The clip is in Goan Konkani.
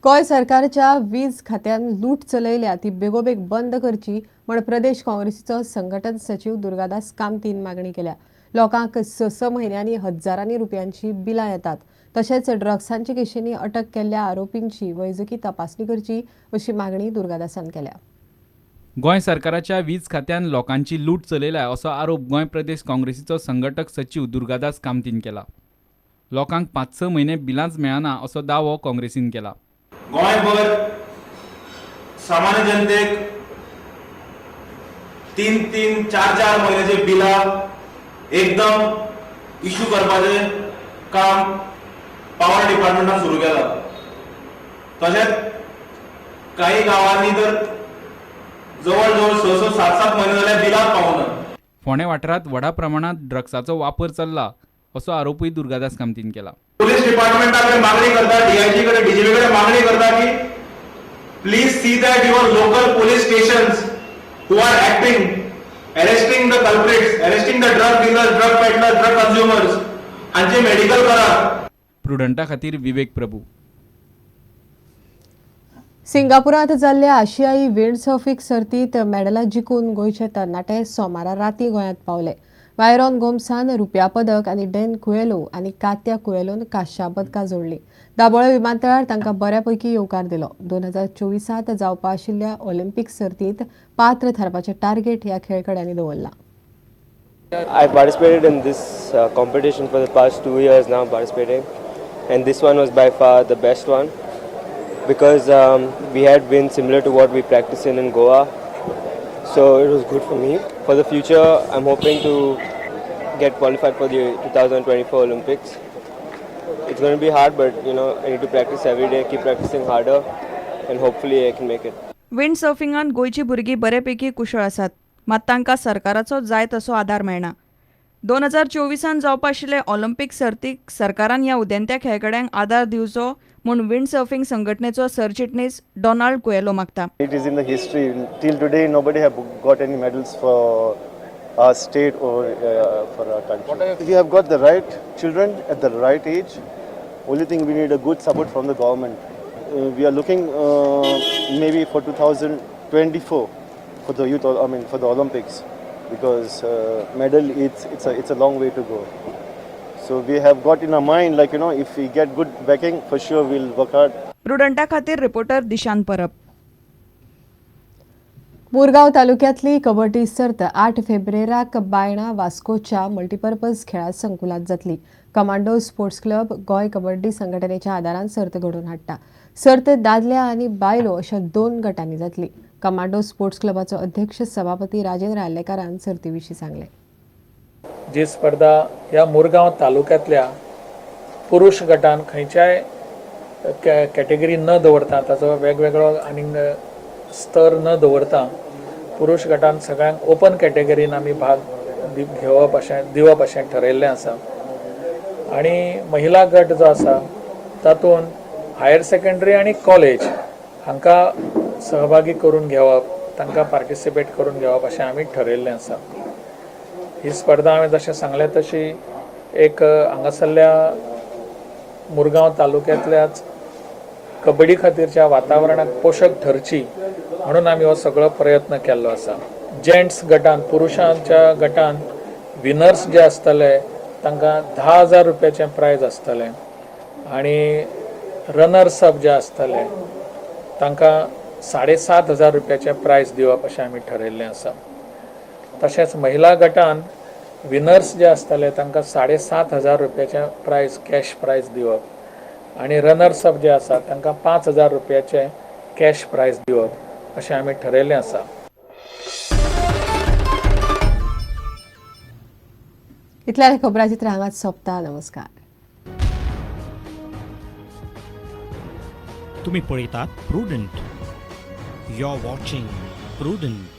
गोंय सरकारच्या वीज खात्यान लूट चलयल्या ती बेगोबेग बंद करची म्हण प्रदेश काँग्रेसीचो संघटन सचीव दुर्गादास कामतीन मागणी केल्या. लोकांक 6-6 म्हयन्यांनी हजारांनी रुपयांची बिलां येतात. तशेंच ड्रग्सांच्या केशींनी अटक केल्ल्या आरोपींची वैजकी तपासणी करची अशी मागणी दुर्गादासान केल्या. गोंय सरकाराच्या वीज खात्यान लोकांची लूट चलयल्या असो आरोप गोंय प्रदेश काँग्रेसीचो संघटक सचीव दुर्गादास कामतीन केला. लोकांक 5-6 म्हयने बिलांच मेळना असो दावो काँग्रेसीन केला. गोंयभर सामान्य जनतेक 3-3, 4-4 म्हयन्याचे बिलां एकदम इशू करपाचें काम पावर डिपार्टमेंटान सुरू केलां. तशेंच काही गांवांनी तर जवळ जवळ 6-6, 7-7 म्हयने जाल्यार बिलां पावना. फोंडें वाठारांत व्हडा प्रमाणांत ड्रग्साचो वापर चल्ला असो आरोपूय दुर्गादास कामतीन केला. पुलीस डिपार्टमेंटा कडेन मागणी करता, डीआयजी कडेन, डीजीपी कडेन मागणी करता की please see that your local police stations who are acting, arresting the culprits, arresting the drug dealers, drug peddlers, drug consumers हांचे मेडिकल करा. प्रुडंटा खातीर विवेक प्रभू. सिंगापुरांत जाल्ल्या आशियाई विंडसर्फिंग सर्तींत मेडलां जिखून गोंयचे तरणाटे सोमारा राती गोंयांत पावले. वायरॉन गोम्सान रुप्या पदक आनी डॅन कुएलो आनी कात्या कुएलोन कांश्या पदकां जोडलीं. दाबोळे विमानतळार तांकां बऱ्यापैकी येवकार दिलो. 2024 जावपा आशिल्ल्या ऑलिम्पीक सर्तींत पात्र थारपाचें टार्गेट ह्या खेळगड्यांनी दवरलां. I participated in this competition for the past 2 years now, participating, and this one was by far the best one because we had been similar to what we practice in Goa, so it was good for me. For the future, I'm hoping to get qualified for the 2024 Olympics. It's going to be hard, but you know, I need to practice every day, keep practicing harder, and hopefully I can make it. Wind सर्फिंगान गोंयची भुरगीं बरेपैकी कुशळ आसात, मात तांकां सरकाराचो जाय तसो आदार मेळना. 2024 जावपा आशिल्ले ऑलिम्पीक सर्तीक सरकारान ह्या उदेंत्या खेळगड्यांक आदार दिवचो म्हूण विंड सर्फिंग संघटनेचो सरचिटणीस डोनाल्ड कुएलो मागता. It is in the history. Till today, nobody have got any medals for our state or for our country. We have got the right children at the right age. Only thing, we need a good support from the government. We are looking maybe for 2024 for the youth. I mean, for the Olympics, because medal it's a long way to go. So we have got in our mind, like you know, if we get good backing, for sure we'll work hard. प्रुडंटा खातीर रिपोर्टर दिशांत परब. मुरगांव तालुक्यांतली कबड्डी सर्त 8 फेब्रेराक बायणा वास्कोच्या मल्टीपर्पज खेळां संकुलांत जातली. Commando sports club Goem kabaddi संघटनेच्या आदारान सर्त घडोवन हाडटा. सर्त दादल्या आनी बायलो अशा 2 गटांनी जातली. कमांडो स्पोर्ट्स क्लबाचो अध्यक्ष सभापती राजेंद्र आर्लेकारान सर्ती विशीं सांगलें. जी स्पर्धा ह्या मुरगांव तालुक्यांतल्या पुरुष गटान खंयच्याय कॅटेगरी न दवरता, ताचो वेगवेगळो आनीक स्तर न दवरता पुरुष गटान सगळ्यांक ओपन कॅटेगरीन आमी भाग घेवप अशें दिवप अशें ठरयल्लें आसा. आनी महिला गट जो आसा तातूंत हायर सेकंडरी आनी कॉलेज हांकां सहभागी करून घेवप, तांकां पार्टिसिपेट करून घेवप अशें आमी ठरयल्लें आसा. ही स्पर्धा हांवें जशें सांगलें तशी एक हांगासरल्या मुरगांव तालुक्यांतल्याच कबड्डी खातीरच्या वातावरणाक पोशक ठरची म्हणून आमी हो सगळो प्रयत्न केल्लो आसा. जेंट्स गटान, पुरुशांच्या गटान विनर्स जे आसतले तांकां 10,000 रुपयाचें प्रायज आसतलें आनी रनर्स अप जे आसतले तांकां 7,500 रुपयाचें प्रायज दिवप अशें आमी ठरयल्लें आसा. तशेंच महिला गटान विनर्स जे आसतले तांकां 7,500 रुपयाचें प्रायज, कॅश प्रायज दिवप आनी रनर्स अप जे आसा तांकां 5,000 रुपयाचें कॅश प्रायज दिवप अशें आमी ठरयल्लें आसा. इतल्या खबराचित्र हांगाच सोंपता. नमस्कार. तुम्ही पळयतात Prudent. You are watching Prudent.